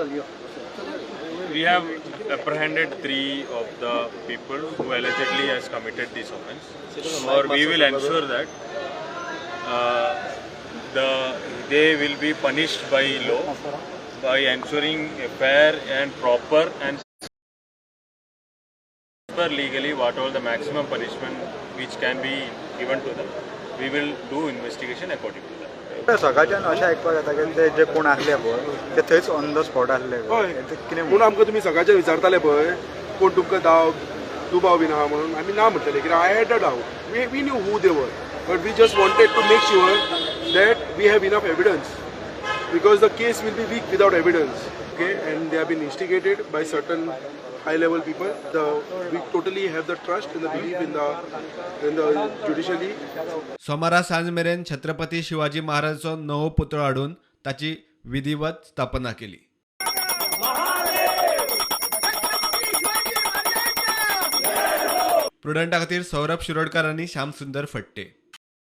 चल यो. We have apprehended 3 of the people who allegedly has committed this offense. Or we will ensure that they will be punished by law by ensuring a fair and proper and per legally what all the maximum punishment which can be given to them. We will do investigation according to that. सकाळच्यान अशें आयकपाक येता की ते जे कोण आसले पळय ते थंयच ऑन the spot आसले. हय. कितें म्हणून आमकां तुमी सकाळच्यान विचारताले पळय कोण तुमकां दाव दुबाव बीन आहा म्हणून, आमी ना म्हणटले कित्याक I had a doubt. We knew who they were, but we just wanted to make sure that we have enough evidence because the case will be weak without evidence. Okay, and they have been instigated by certain high level people. We totally have the trust and the belief in the judiciary. सोमारा सांज मेरेन छत्रपती शिवाजी महाराजाचो नवो पुतळो हाडून ताची विधिवत स्थापना केली. प्रुडंटा खातीर सौरभ शिरोडकर आनी श्यामसुंदर फट्टे.